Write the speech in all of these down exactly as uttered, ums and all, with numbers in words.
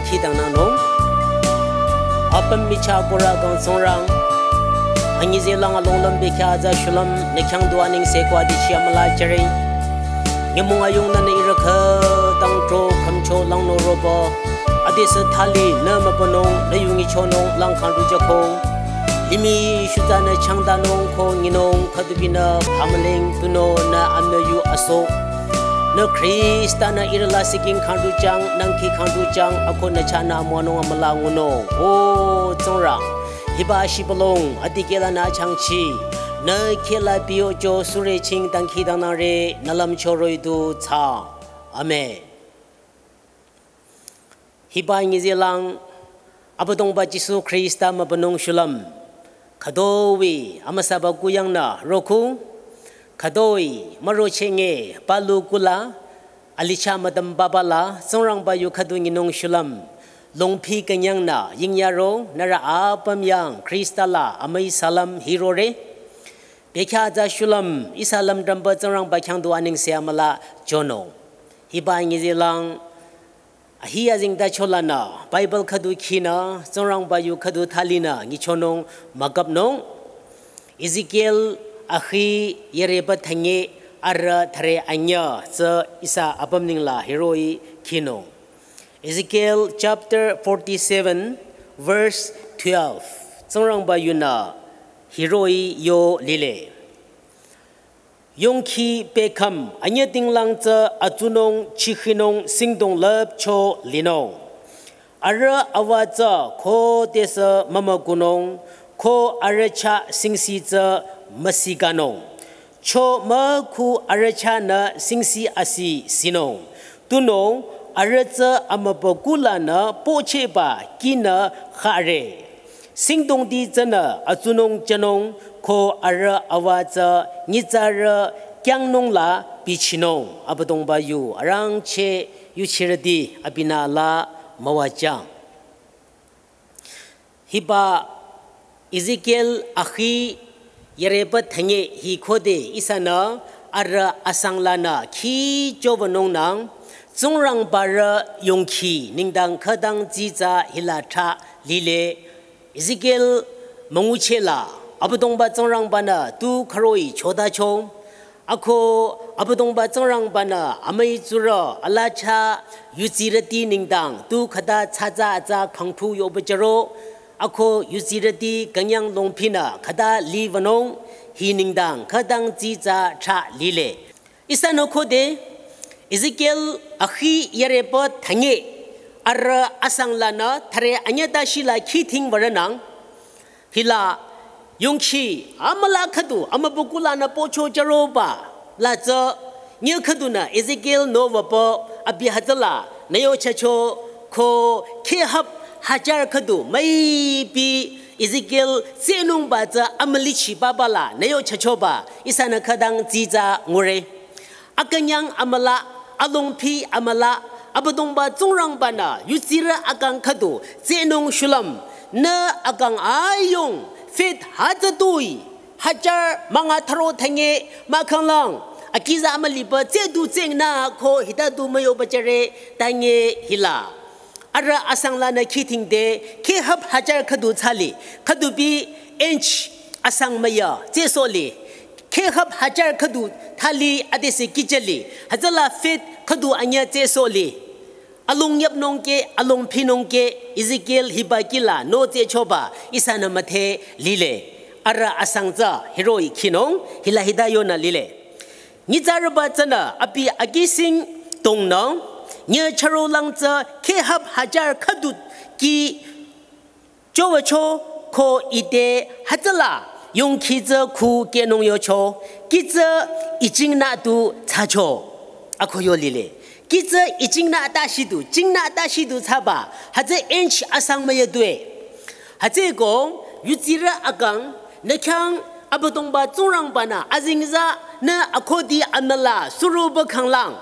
Khidang nang nung. Apüm michah kora kang Tsingrang. Anyi zeh lang along lüm bekhyah za shulüm ne khyang dua ningse kwa di chia mala jere. Nyümong ayung nü ne irakha dang tro khümcho lang no roba. Ade se thali nü mübünung nü yungi chonung lang kang ru jakong. Limih shuta nü changdanung ko nyinung khüdu binü pamaling tunü nü amnü yu aso. Nü Khrista nü irala siking kang ru jang, nang ki kang ru jang, ako nü chah nü amüwanung amüla ngunung. O Tsingrang, hiba shibülung, adikehla nü changchi. Nü kehla biyo jo sure ching dang khidang nang re, nü lümcho roh-i du tsa. Amen. Hiba nyi zeh lang, Abüdongba Jisu Khrista mübünung shulüm. Khütoi amüsaba kuyang nü roko. Khütoi müro chenge palu kula. Alicha müdüm babala, Tsingrangba yu khüdu nyinung shulüm. Longpi künyang nü yingyaro, nührü apüm yang Khrista la amüi salam hirore. Bekhyah za shulüm, ihsa lümdümba Tsingrangba khyang dua ningse amüla jonung. Hiba nyi zeh lang, ahi azingda chola nü, Bible khüdu khinü, Tsingrangba yu khüdu thali nü, ngi chonung müküpnung. Ezekiel ahi yereba thanye arüh thare anyüh tsü ihsa apüm ningla hiroh-i khinung. Ezekiel chapter forty-seven, verse twelve. Tsingrangba yunü hiroh-i yo lile. Yongkhi pekham anyüdinglang tsü atsunung chikhinung singdong lüpcho linung. Arüh awa tsü khodesü mümükunung, ko arüh chah singsi tsü müsikanung. Cho mükhu arüh chah nü singsi asi sinung. Tunung arüh tsü amübükuh lanü pochehba kinü khare. Singdongdi tsünü atsunung jünung ko arüh awa tsü nyitsarü kyangnung la bichinung. Abüdongba yu arangcheh yuchirüti abinü la müwajang. Hiba Ezekiel ahi yereba thanye hi khode ihsanü arüh asang lanü khi jovanung nang, Tsingrangba rü yongkhi nengdang khütang tsitsa hila trah lile. Ezekiel müngucheh la, Abüdongba Tsingrangba nü tu khüroh-i chodacho. Ako Abüdongba Tsingrangba nü amüi tsurü alachah yutsirüti nengdang tu khüta tsatsa atsa khangthu yoba jüro. Ako yutsirüti künyang longpi nü khüta livanung hi nengdang khütang tsitsa trah lile. Ihsanü khode Ezekiel ahi yereba thanye arüh asang lanü thare anyüh ta shila khi thing varünang. Hila yongkhi amüla khüdu amübükuh lanü pocho jüroba la tsü nyüh khüdunü Ezekiel nü wüpü abi hütsüla nü yochacho ko khehap hajar khüdu müipi Ezekiel tsehnungba tsü amülichi babala nü yochachoba ihsanü khütang tsitsa ngure. Akünyang amüla, alongpi amüla, Abüdongba Tsingrangba nü yutsirü akang khüdu tsehnung shulüm, nü akang ayung, feet hütsü tui, hajar münga thüro thanye mahkhang lang, akiza amüliba tsehdu tseng nü ko hita du müyoba jüre thanye hila. Arüh asang lanü khi thingde, khehap hajar khüdu thsali, khüdubi inch asang müya tsehsohli. Khehap hajar khüdu thali adesü kihchali, hütsüla feet khüdu anyüh tsehsohli. Alongyüpnung ke, alongpinung ke, Ezekiel hiba kihla nü tsehchoba ihsanü müdhe lile. Arüh asang tsü hiroh-i khinung, hila hita yonü lile. Nyitsarüba tsünü abi akising dongnü, nyüh chürolang tsü khehap hajar khüdu kih jüwücho ko ite hütsüla yongkhi tsü khu kehnung yocho, kih tsü ichingnü du thsacho. Ako yo lile. Kih tsü ichingnü ta shidu, chingnü ta shidu thsaba, hütsü inch asang müya due. Hütsüko, yutsirü akang, nü khyang Abüdongba Tsingrangba nü azingza nü akhudi anüla suroba khanglang.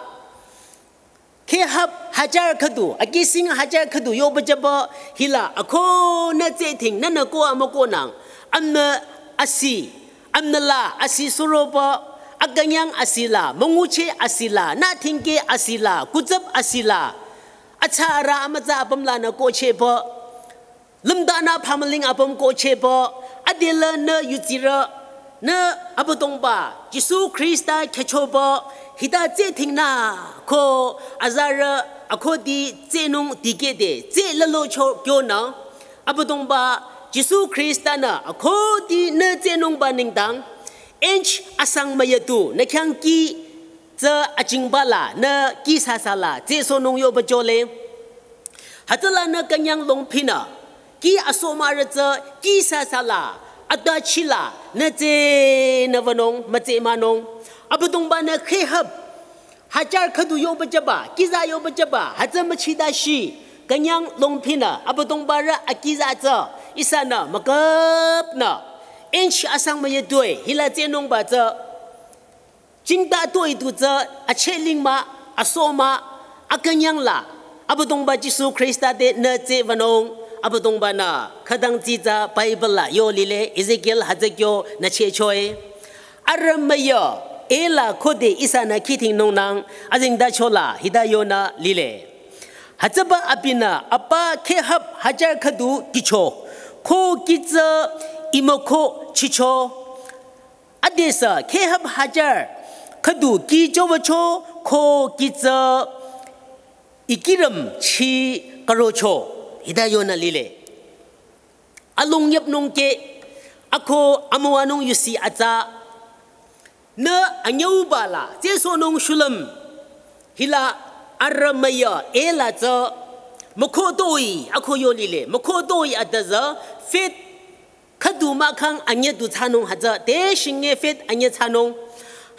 Khehap hajar khüdu, akising hajar khüdu yoba jüba hila akho nü tsehthing nünü ko amükonang. Amnü asi, amnüla asi suroba, akünyang asila, müngucheh asila, nü thingke asila, kutsap asila. atsarü amütsa apüm lanü kohchehpü, lümdanü phamüling apüm kohchehpü, adelü nü yutsirü, nü Abüdongba Jisu Khrista khyüchopü, hita tseh dhingnü ko azarü akhudi tsehnung dikehde tseh lülocho kyonü, Abüdongba Jisu Khrista-nü akhudi nü tsehnungba nengdang, inch asang müyüdu nü khyang kih tsü ajingba la nü kih sasa la tsehsohnung yoba jole. Hütsüla nü künyang longphinü kih asohmarü tsü kih sasa la, atbachi la nü tsehnü wünung, mütsehmünung. Abüdongba-nü khehüp hajar khüdu yoba jüba, kihza yoba jüba, hütsü müchidashi, künyang longphinü Abüdongba rü akihza tsü ihsanü müküpnü inch asang müyüdoi hila tsehnungba tsü, jingta toi du tsü, achehling mah, asoh mah, akünyang la, Abüdongba Jisu Khrista te nü tseh wünung, Abüdongba-nü khütang tsitsa Bible la yo lile, Ezekiel hütsü kyonü chehchoe. Arüh müyü e la khode ihsanü kih dhingnungnang, azengtacho la hita yonü lile. Hütsüba abinü apa khehüp hajar khüdu kihcho, ko kih tsü imüko chicho. Adesü khehüp hajar khüdu kih jüwücho, ko kih tsü ikihrüm chi karocho, hita yonü lile. Alung yüpnung keh, ako amüwanung yusi atsa, nü anyüuba la tsehsohnung shulüm, hila arüh müyü e la tsü, müko toi, ako yo lile, müko toi adüzü, feet khüdu mahkhang anyü du thsanung hütsü, te shinge feet anyü thsanung.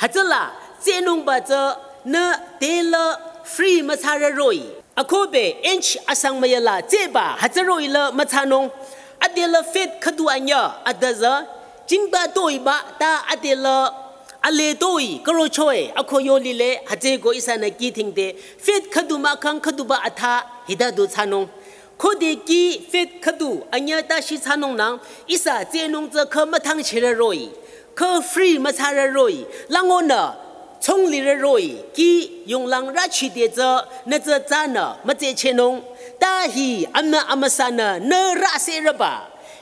Hütsüla tsehnungba tsü nü tela free müthsarü roh-i. Akohbe inch asang müyü la tsehba hütsü roh-i la müthsanung. Adela feet khüdu anyü adüzü, jingba toi ba ta adela ale toi karochoe, ako yo lile, hütsüeko ihsanü kih dhingde feet khüdu mahkhang khüduba atha hita du thsanung. Khode kih feet khüdu anyü tashi thsanungnang, ihsa tsehnung tsü khü müthangchirü roh-i, khü free müthsarü roh-i, langonü chonglirü roh-i, kih yonglang rüchide tsü nü tsü tsanü mütsehchehnung. Ta hi amnü amüsanü nü rüsehrüba,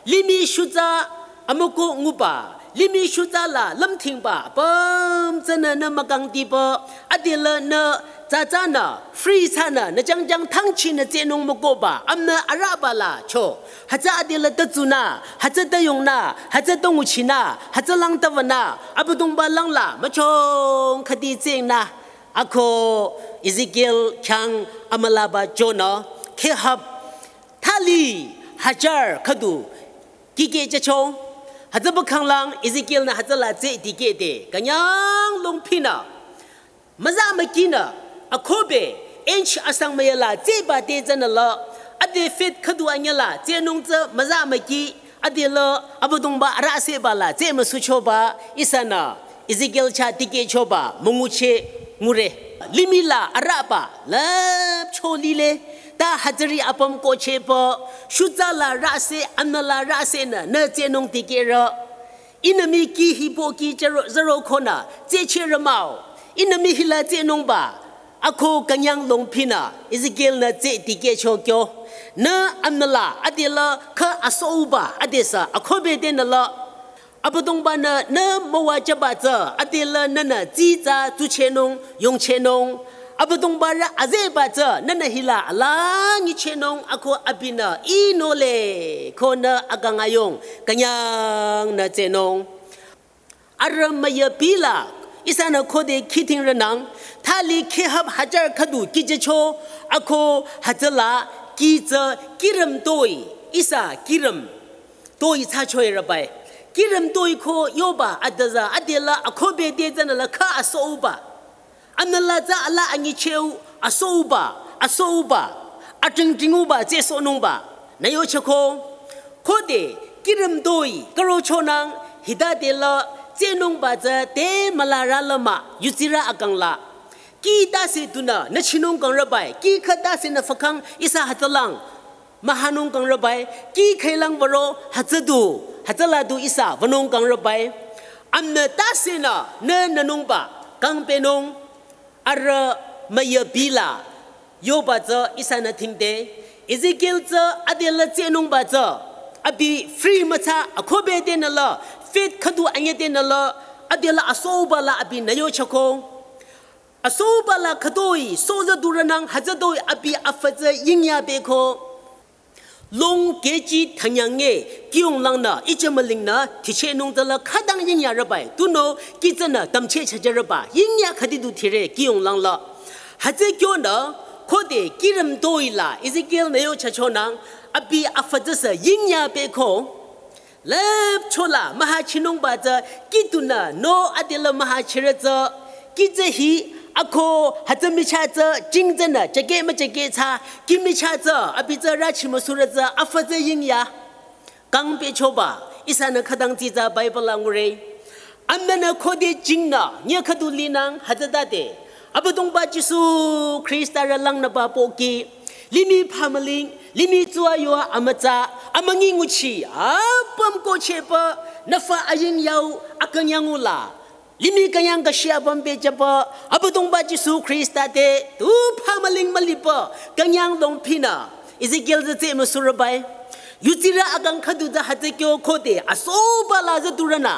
limih shutsa amüko nguba, limih shutsa la lümdhingba apüm tsünü nü mükangdiba, adela nü tsatsanü free thsanü nü jangjang thangchinü tsehnung mükohba amnü arüba la cho. Hütsü adela ta tsunü, hütsü ta yongnü, hütsü ta nguchinü, hütsü lang ta wünü, Abüdongba lang la müchong khüdi tsehnü. Ako Ezekiel khyang amülaba jonü khehüp thali hajar khüdu kihkeh jücho. Hütsüba khanglang Ezekiel-nü hütsüla tseh dikehde künyang longphinü müza mükinü, akohbe inch asang müyü la tsehba te tsünü la, ade feet khüdu anyü la tsehnung tsü müza müki, adela Abüdongba rüseba la tseh müsuchoba ihsanü Ezekiel chah dikehchoba müngucheh ngure. Limih la arüba lüpcho lile, ta hütsüri apüm kohchehpü, shutsa la rüse, amnü la rüsenü nü tsehnung dikehrü. Ihnü mii kih hi pohki zero, zero konü tsehchehrü mah-o. Ihnü mii hila tsehnungba, ako künyang longphinü Ezekiel-nü tseh dikehcho kyo. Nü amnü la adela khü asohuba adesü akohbe tenü la, Abüdongba-nü nü müwajüba tsü adela nünü tsitsa tsuchehnung, yongchehnung. Abüdongba rü azeba tsü nünü hila ala nyichehnung, ako abinü ihnü le konü akang ayung künyangnü tsehnung. Arüh müyü pila ihsanü khode kih dhingrünang, thali khehüp hajar khüdu kih jücho, ako hütsüla kih tsü kihrüm toi, ihsa kihrüm toi thsachoe rübae. Kihrüm toi ko yoba adüzü adela akohbe te tsünü la khü asohuba, amnü la tsü ala anyicheh-u asohuba, asohuba, atingtinguba tsehsohnungba nü yochehko. Khode kihrüm toi karochonang, hitade la tsehnungba tsü te mülarü la mah, yudsirü akang la. Kih tase dunü nü chinung kang rübae, kih khüta senü fükhang ihsa hütsülang mühanung kang rübae, kih khüilang würo hütsü du, hütsüla du ihsa wünung kang rübae. Amnü tasenü nü nünungba kangpehnung. Arüh müyü pila Yoba tsü ihsanü thingde, Ezekiel tsü adela tsenungba tsü, abi free mütsa akhobe tenüla, faith khüdu anye tenüla, adela asoba la abinü yochako. Asoba la khütoi, soza duranang hütsütoi abi afü tsü yingya beko. Long kechi thanyang nge kiyong langnü, iche mülingnü, thichehnung tsüla khütang yingya rübai, tunüo, kitsünü, tamcheh chaja rüba, yingya khüdi du thire kiyong langla. Hütsü kyonü, khode kihrüm toi la, Ezekiel nü yochachonang, abi afü tsü sü yingya beko. Lüpchola, mühachinungba tsü, kitunü, no adela mühachire tsü, kitsü hi, ako, hütsü michah tsü, jing tsünü, chake müchake tsü, ki michah tsü, abi tsü rachi müsure tsü, afü tsü yingya. Kang pechoba, ihsanü khütang tsitsa Bible la ngure. Amnanü khode jingnü, nye khüdu linang, hütsütade. Abüdongba Jisu Khrista rü langnüba pohki, limih phamüling, limih tsua yua amütsa, amüngi nguchi, apüm kochehpü, nüfa aying yau, akünyangu la. Limih künyang kashi apüm pehjüpü, Abüdongba Jisu Khrista te, tu phamüling mülipü, künyang longphinü, Ezekiel tsü tseh müsurübai. Yutsirü akang khüdu tsü hütsü kyo khode, asoba la tsü duranü.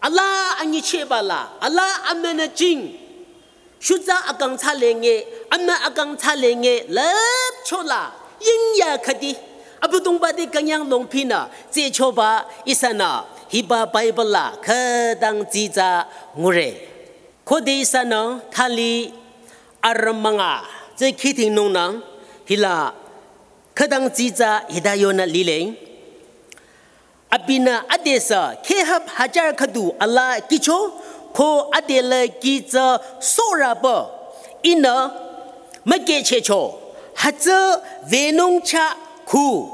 Ala anyichehba la, ala amnanü jing. Shutsa akang tsü lenge, amnü akang tsü lenge, lüpchola, yingya khüdi. Abüdongba te künyang longphinü, tsehchoba ihsanü, hiba Bible la, khütang tsitsa ngure. Khode ihsanü, thali, arümanga, tsü khidingnungnang, hila, khütang tsitsa, hita yonü lile. Abinü adesü khehap hajar khüdu ala kicho ko adela ki tsü sorüpü ihnü mükehchehcho hütsü venung chah khu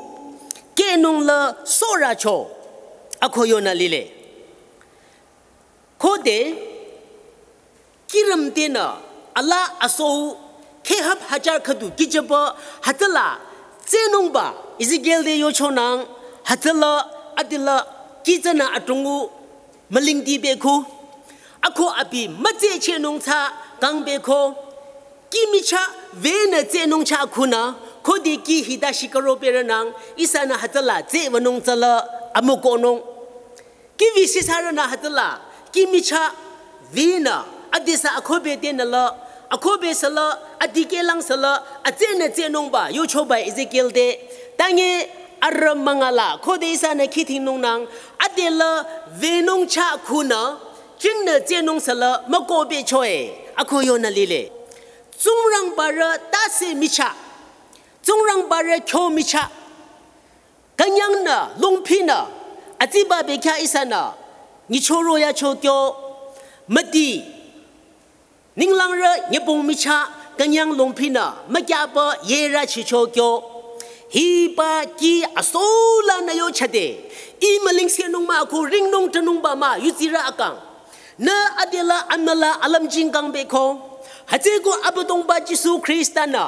kehnung la sorücho ako yonü lile. Khode kihrüm tenü, ala aso, khehap hajar khüdu kijüba, hütsüla, tsenungba, Ezekiel te yochonang, hütsüla, adila, kitsünü atungu, mülingdi beko. Ako abi, mütsehchehnung tsü, kang beko. Ki michah, venü tsenung chah khunü, khode ki hita shikaro perenang, ihsanü hütsüla, tsehwünung tsüla, amükohnung. Ki visi sarünü hütsüla, ki michah, vinü, adesü akhobe tenüla, akhobe süla, adikehlang süla, atsenü tsenungba, yochoba Ezekiel te, tange arümanga la, khode ihsanü khidingnungnang, adela venung chah khunü, jingnü tsenung süla, mükohbechoe, ako yonü lile. Tsingrangba rü tase michah, Tsingrangba rü kyo michah, künyangnü, longphinü, atsiba bekhyah ihsanü, nyichoro yacho kyo, müdi, ninglang rü nyübong michah, künyang longphinü, mükyaba yerü chicho kyo. Hiba ki asola nü yochade, ih mülingsehnung mah ko ringnung tanungba mah, yutsirü akang. Nü adela amüla alümjing kang beko. Hütsüko Abüdongba Jisu Khrista nü.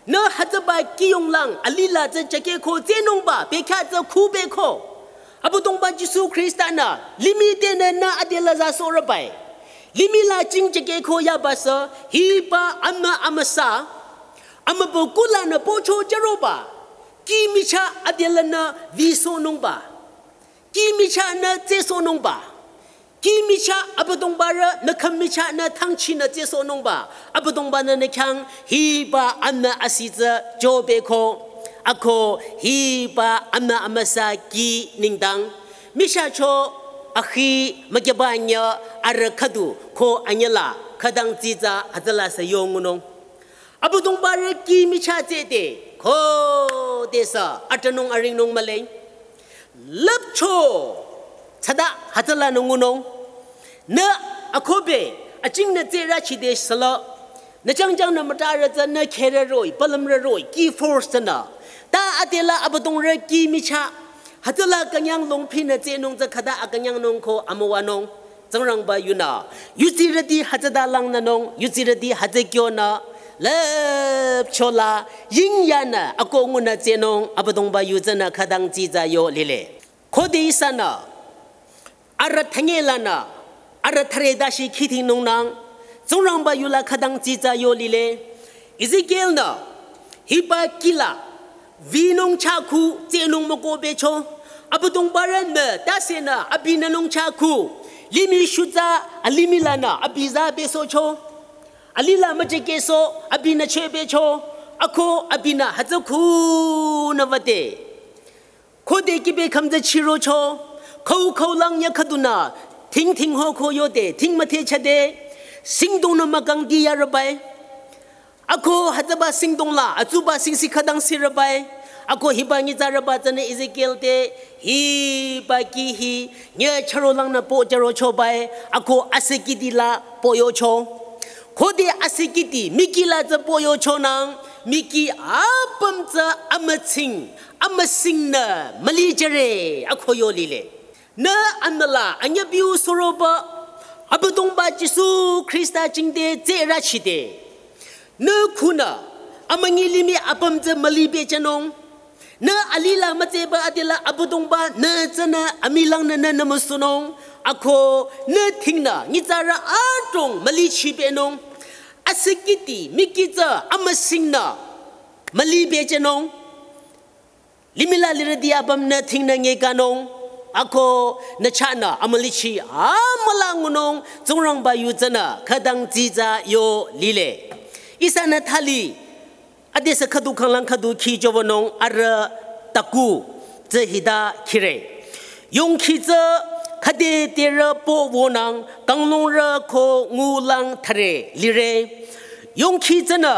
Nü hütsüba kiyonglang alila tsü chakeko tsenungba bekhyah tsü khu beko. Abüdongba Jisu Khrista nü limih tenü nü adela za sorübai. Limih la jing chakeko yaba sü hiba amü amüsa. Amübükuh lanü pocho jaroba. Ki michah adela nü visohnungba. Ki michah nü tsehsohnungba. Ki michah Abüdongba rü nü khüm michah nü thangchi nü tsehsohnungba. Abüdongba nü nü khyang hiba amü asitsü jobeko. Ako hiba amü amüsa ki nengdang. Michah cho akhi mükyaba nyü arü khüdu ko anyüla khütang tsitsa hütsüla sü yongunung. Abüdongba rü ki michah tsehde, khodesü, atanung aringnung müleng. Lüpcho, tsada, hütsüla nü ngunung. Nü akhobe, ajing nü tsehrü chide süla. Nü jangjang nü mütarü tsü nü kherü roh-i, palümrü roh-i, ki force tsünü. Ta adela Abüdong rü ki michah, hütsüla künyang longphinü tsehnung tsü khüta akünyangnung ko amüwanung. Tsingrangba yunü, yutsirüti hütsüta langnünung, yutsirüti hütsü kyonü, lüpchola, yingyanü, ako ngunü tsehnung, Abüdongba yu tsünü khütang tsitsa yo lile. Khode ihsanü, arüh thangelanü, arüh thüre dashi khidingnungnang, Tsingrangba yula khütang tsitsa yo lile. Ezekiel-nü hiba kih la vinung chakhu tsehnung mükohpehcho. Abüdongba-rünü tase nü abinü nung chakhu limih shutsa alimih lanü abi za besohcho. Alih la müjekehsoh abinü chehpehcho. Ako abinü hütsü khunü wüde. Khode kihbe khümtsü chirocho, khau khaulang ya khüdunü, thing thing ho ko yode, thing müthehchade, singdong nü mükangdi yarübai. Ako hütsüba singdong la, atsuba singsi khütang sirübai. Ako hiba nyitsarüba tsünü Ezekiel te, hiba kih hi, nye charolangnü pohjarochobai, ako asekiti la pohyocho. Khode asekiti, miki la tsü pohyochonang, miki apüm tsü amütsing, amüsingnü mülijüre ako yo lile. Nü anüla anyübiu soroba, Abüdongba Jisu Khrista jingte tserü chide. Nü khunü, amünyi limih apüm tsü mülipehjünung. Nü alih la mütseba adila Abüdongba nü tsünü amilangnü nü nümüsunung. Ako nü thingnü, nyitsarü adrong mülichipehnung. Asekiti, miki tsü amüsingnü mülipehjünung. Limih la lirüti apüm nü thingnü ngekanung. Ako nü chahnü amülichi amüla ngunung Tsingrangba yu tsünü khütang dsitsa yo lile. Ihsanü thali, adesü khüdu khanglang khüdu khi jovanung arüh taku tsü hita khire. Yongkhi tsü khüde terü povo nang kanglungrü ko ngulang thare lire. Yongkhi tsünü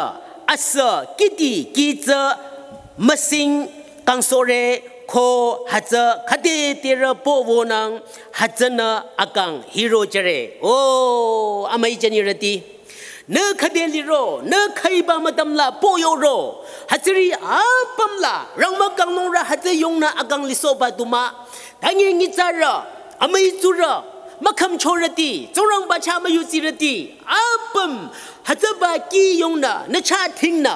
asü kiti kih tsü müsing kangsohre ko hütsü khüde terü povo nang hütsünü akang hirojüre. O, amüi jünirüti. Nü khüde liro, nü khüiba mütam la poyoro. Hütsüri apüm la, rangmü kanglungrü hütsü yongnü akang lisohba du mah. Tangi nyitsarü, amüi tsurü, mükhümchorüti, Tsingrangba chah müyudsirüti, apüm, hütsüba kih yongnü, nü chah thingnü.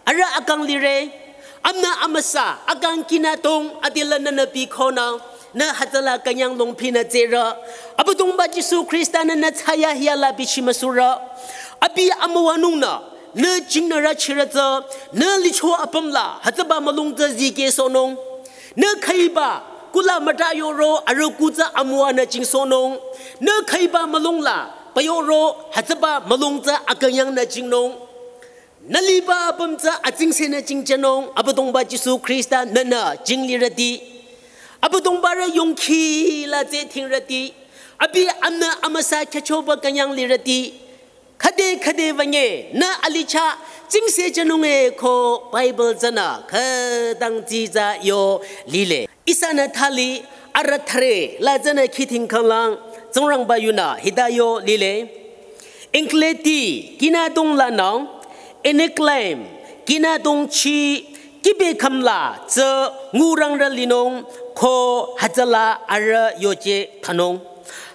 Arüh akang lire, amnü amüsa, akang kinü tong, adila nünü bikhonü, nü hütsüla künyang longpinü tserü. Abüdongba Jisu Khrista-nü nü thsayahiya la bichi müsurü. Abi amüwanungnü, nü jingnürü chirü tsü, nü licho apüm la, hütsüba mülung tsü zikehsohnung. Nü khüiba, kula müta yoro, arüh kuh tsü amüwanü jingsohnung. Nü khüiba mülung la, payoro, hütsüba mülung tsü akünyangnü jingnung. Nü liba apüm tsü atsingsenü jingjünung, Abüdongba Jisu Khrista-nü nü jinglirüti. Abüdongba rü yongkhi la tse thingrüti. Abi amnü amüsa khyüchoba künyang lirüti. Khüde khüde wünye, nü alih chah, jingsejünung e ko Bible tsünü, khütang dsitsa yo lile. Ihsanü thali arüh thare la tsünü khithing khanglang, Tsingrangba yunü hita yo lile. Engleti kinüdong lanü, Eniglaim kinüdong chi kihbe khüm la tsü ngurangrü linung ko hütsüla arüh yoje thanung.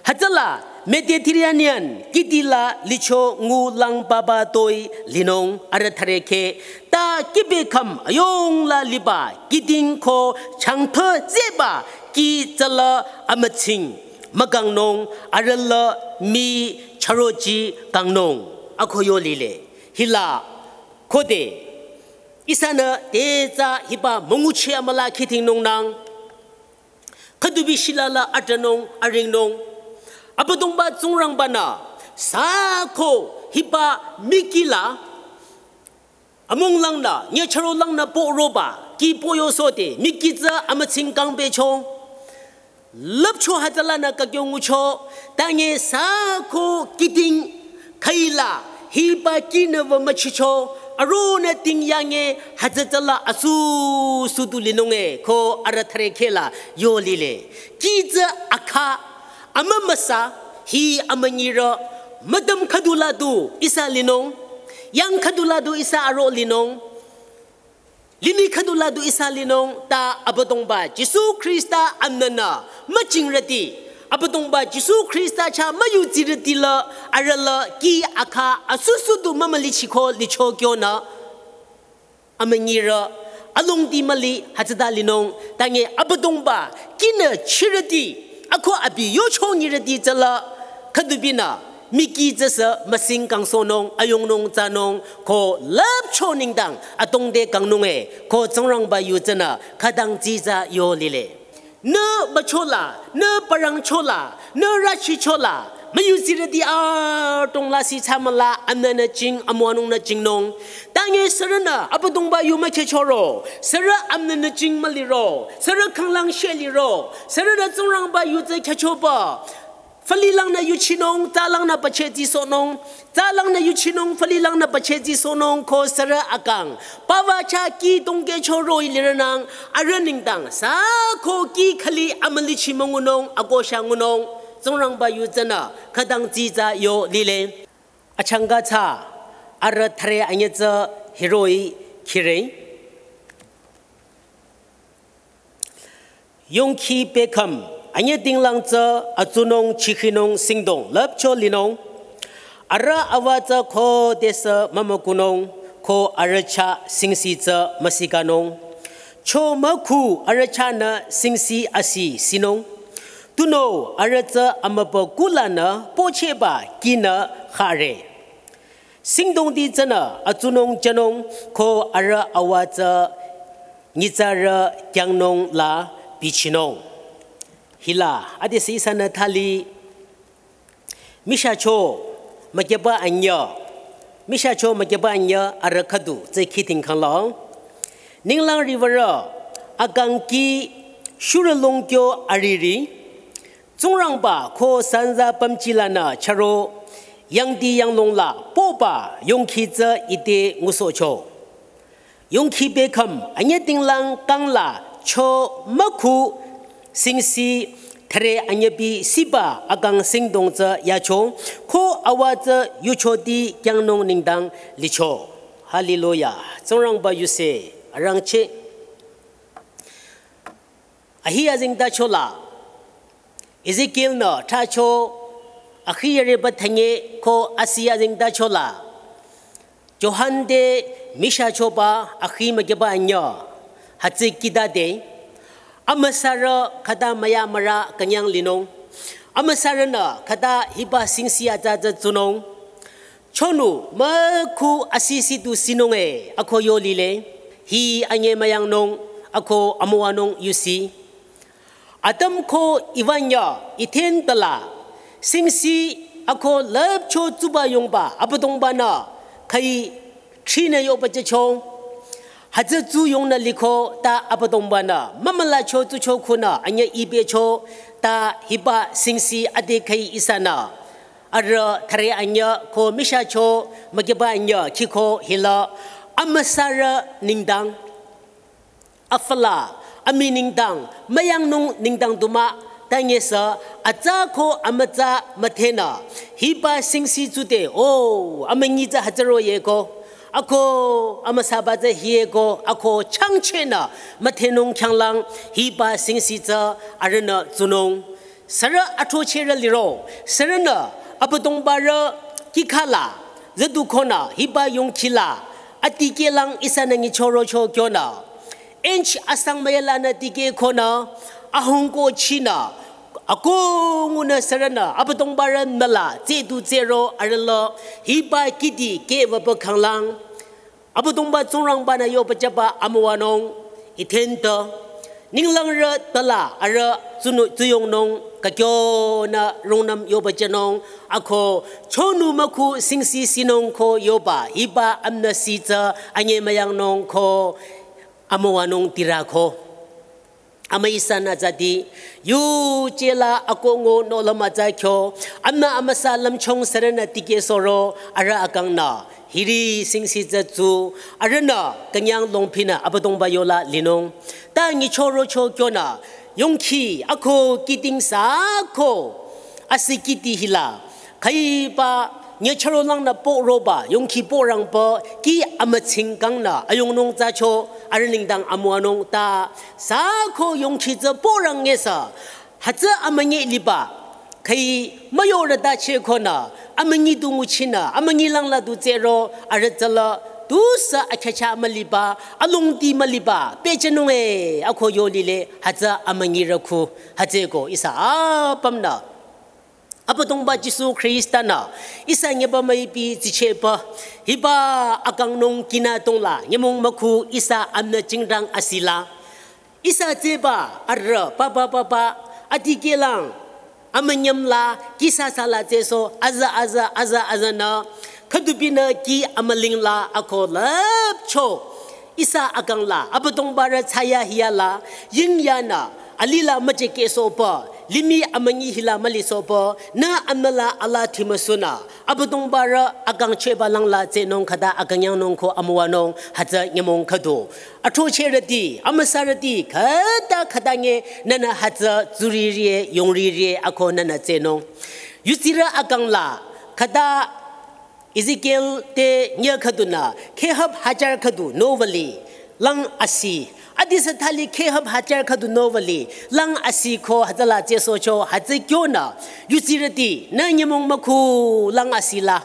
Hütsüla Mediterranean kihdi la licho ngulang papa toi linung arüh thare khe ta kihbe khüm ayung la liba kihding ko changphe zeba kih tsüla amütsing mükangnung arüh la mii charochi kangnung ako yo lile. Hila khode ihsanü te tsü hiba münguchi amüla khithingnungnang. Khüdubi shilala atanung aringnung. Abüdongba Tsingrangba-nü sako hiba miki la amunglangnü, nyecharolangnü poroba, kih poyosohde, miki tsü amütsing kangpehcho. Lüpcho hütsülanü kakyo ngucho, tangi sako kihding khüila, hiba kihnü wü müchicho, aronü ting yange hütsütsüla asu sudu linung e, ko arüh thare khe la yo lile. Kih tsü akha, amümüsa, hi amünyirü, mütam khüdula du ihsa linung, yang khüdula du ihsa aro linung, limih khüdula du ihsa linung ta Abüdongba Jisu Khrista amnünü müjingrüti. Abüdongba Jisu Khrista chah müyudsirüti la arüh la kih akha asu sudu mümülichiko licho kyonü. Amünyirü, alongdi müli hütsüta linung, tangi Abüdongba kihnü chirüti, ako abi yocho nyirüti tsüla, khüdubinü Miki tsüsü müsing kangsohnung, ayungnung tsünung, ko lüpcho nengdang, atongde kangnung e, ko Tsingrangba yu tsünü, khütang dsitsa yo lile. Nü bachola, nü parangchola, nü rachichola, müyudsirüti atong lasih thsamüla, amnünü jing, amüwanungnü jingnung. Tange sürünü, Abüdongba yu mükhehchoro, sürü amnünü jing müliro, sürü khanglang sheliro, sürünü Tsingrangba yu tsü khehchoba, falilangnü yuchinung, tsalangnü pachehtsisohnung, tsalangnü yuchinung, falilangnü pachehtsisohnung, ko sürü akang. Pava cha kih tongkehcho roh-i lirünang, arüh nengdang, sü ko kih khüli amülichi müngunung, akosha ngunung, Tsingrangba yu tsünü, khütang dsitsa yo lile. Achangka tsü, arüh thüre anyüh tsü hiroh-i khire. Yongkhi pekham, anyüh tinglang tsü atsunung chikhinung singdong lüpcho linung. Arüh awa tsü khodesü mümükunung, ko arüh chah singsi tsü müsikanung. Cho mükhu arüh chahnü singsi asi sinung. Tunüo arüh tsü amübükuh lanü pochehba kihnü khare. Singdongti tsünü atsunung jünung ko arüh awa tsü nyitsarü kyangnung la bichinung. Hila, adesü ihsanü thali, mishacho mükyeba anyüh, mishacho mükyeba anyüh arüh khüdu tsü khiting khanglang. Ninglang riwürü, akang kih shurülung kyo ariri, Tsingrangba ko sanza pümji lanü chüro, yangdi yanglong la poba yongkhi tsü ite ngusohcho. Yongkhi pekham anyüh tinglang kang la cho mükhu singsi thüre anyüh bi siba akang singdong tsü yacho, ko awa tsü yuchoti kyangnung nengdang licho. Hallelujah. Tsingrangba yuse arangcheh. Ahi azengtacho la, Ezekiel-nü thracho, akhi yareba thanye ko asi azengtacho la, Johan te mishachoba akhi mükyeba anyüh, hütsü kihtade, amüsarü khüta müyamürü künyang linung, amüsarünü khüta hiba singsi atsa tsü tsunung, chonu mükhu asisi tu sinung e, ako yo lile, hi anyemüyangnung, ako amüwanung yusi. Adam ko Eve anyüh, Eden tala, singsi ako lüpcho tsuba yongba, Abüdongba-nü, khai trinü yoba jücho. Hütsü tsu yongnü liko ta Abüdongba-nü, mümülacho tsucho khunü, anyüh ibecho, ta hiba singsi ade khai ihsanü. Arüh thüre anyüh ko mishacho mükyeba anyüh khiko hila amüsarü nengdang. Afala, ami nengdang, müyangnung nengdang du mah, tangesü, atsa ko amütsa müdhenü, hiba singsi tsüde, o, amünyi tsü hütsüro yeko, ako, amüsaba tsü hiyeko, ako, changchehnü, müdhenung khyanglang, hiba singsi tsü, arühnü tsunung. Sürü athrochehrü liro, sürünü, Abüdongbarü, kikhala, züdukonü, hiba yongkhila, atikehlang ihsanü nyichorocho kyonü. Inch asang müyalanü tikehkonü, ahungko chinü, ako ngunü sürünü, Abüdongbarü nüla, tsedu tsero, arüla, hiba kihdi, kehwüba khanglang. Abüdongba Tsingrangba-nü yoba jüba amüwanung, Eden te, ninglangrü tala arüh tsunu tsuyongnung, kakyonü rungnüm yoba jünung, ako, chonu mükhu singsi sinung ko yoba, hiba amünüsi tsü anyemüyangnung ko, amüwanung tirako. Amü ihsanü tsüdi, yujela akongo nohlüm atsa kyo, amünü amüsa lümchung sürünü tikehsoro, arüh akangnü, hiri singsi tsü tsu, arühnü, künyang longphinü, Abüdongba yola linung. Ta nyichorocho kyonü, yongkhi, ako, kihdingsü, ako, asi kihdi hila, khaiba, nyüchürolangnü poroba, yongkhi porangba, kih amütsingkangnü, ayongnung tsücho, arüh nengdang amüwanung ta, sü ko yongkhi tsü porang ngesü, hütsü amünyi liba, khai müyorü ta chekonü, amünyi du nguchinü, amünyi langla du tsero, arüh tsüla, tusü akhyücha müliba, alongdi müliba, pehjünung e, ako yo lile, hütsü amünyirü khu, hütsüeko, ihsa apümnü. Abüdongba Jisu Khrista-nü ihsa nyeba müipi tsichehba, hiba akang nung kinü tongla nyümong mükhu ihsa amünü jingrang asila. Ihsa tsehba arüh papa papa, adikehlang, amünyüm la kihsa sala tsehsoh, aza aza aza aza nü, khüdubinü kih amüling la ako lüpcho. Ihsa akang la Abüdongba rü thsayahiya la, yingyanü, alila müjekehsohba, limih amünyi hila mülisohba, nü amüla ala thimüsunü, Abüdongba rü akang chehba langla tsehnung khüta akünyangnung ko amüwanung hütsü nyümong khüdu. Athrochehrüti, amüsarüti, khüta khüta nge nünü hütsü tsuririye, yongririe ako nünü tsehnung. Yudsirü akang la, khüta Ezekiel te nyüh khüdunü, khehüp hajar khüdu nowüli, lang asi. Adisü thali khehüp hajar khüdu nowüli, lang asi ko hütsüla tsehsohcho hütsü kyonü, yudsirüti, nü nyümong mükhu lang asi la.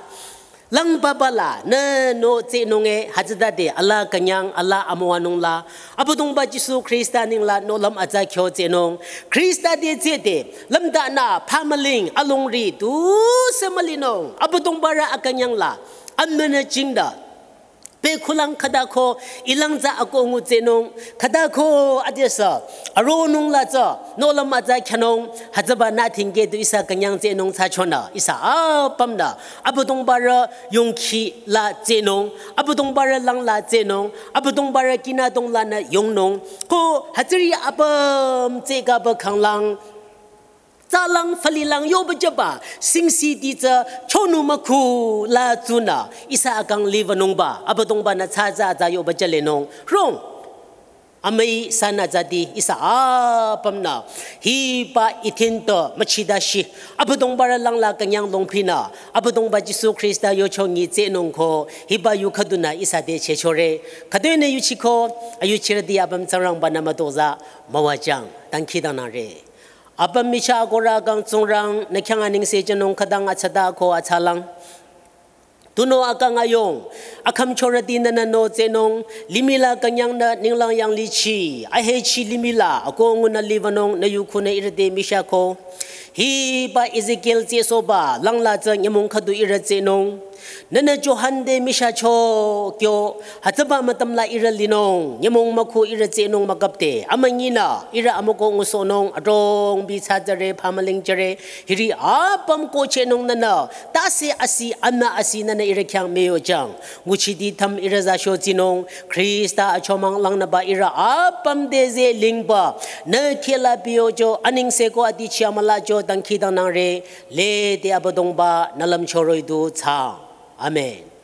Lang papa la, nü nü tsehnung e, hütsütade, ala künyang, ala amüwanung la, Abüdongba Jisu Khrista nengla nohlüm atsa kyo tsehnung. Khrista te tsehde, lümdanü, phamüling, alongri, tusü mülinung. Abüdongba rü akünyang la, amünü jingda. Pe khulang khüta ko, ilang tsü ako ngu tsehnung. Khüta ko adesü, aronung la tsü, nohlüm atsa kyanung. Hütsüba nü thingke tu ihsa künyang tsehnung thsachonü, ihsa apümnü. Abüdongba rü yongkhi la tsehnung, Abüdongba rü lang la tsehnung, Abüdongba rü kinü tongla nü yongnung. Ko hütsüri apüm tsehkaba khanglang, tsalang fülilang yoba jüba, singsiti tsü chonu mükhu la tsunü, ihsa akang liwünungba, Abüdongba-nü thsa tsü atsa yoba jülenung. Rong. Amüi sanü zati ihsa apümnü, hiba ithin to müchida shi, Abüdongba rü langla künyang longphinü, Abüdongba Jisu Khrista yochongi tsehnung ko, hiba yu khüdunü ihsa te chehchore, khüdunü yuchiko, ayuchirüti apüm Tsingrangba-nü mütozah, müwajang, dangkhidangnangre. Apüm michah akohrü kang Tsingrang, nü khyang anengse jünung khütang atsata ko atsalang. Tunüo akang ayong, akhümchorüti nünü nü tsehnung, limih la künyangnü ninglang yanglichi, ahechi limih la, ako ngunü liwünung, nü yukhunü ihrü te michah ko. Hiba Ezekiel tsehsohba, langla tsü nyümong khüdu ihrü tsehnung. Nünü Johan te michahcho kyo, hütsüba mütüm la ihrü linung, nyümong mükhu ihrü tsehnung mükapde, amünyinü, ihrü amüko ngusohnung, adrong bi tsü jüre, phamüling jüre, hiri apüm ko chehnung nünü, tase asi, anü asi nünü ihrü khyang müyojang. Nguchiti thüm ihrü za shotsinung, Khrista achomang langnüba ihrü apüm te zeh lingba, nü khehla biyojo, anengse ko atichi amülajo, dangkhidangnangre, lede Abüdongba, nü lümchoroh-i du thsaang. Amen.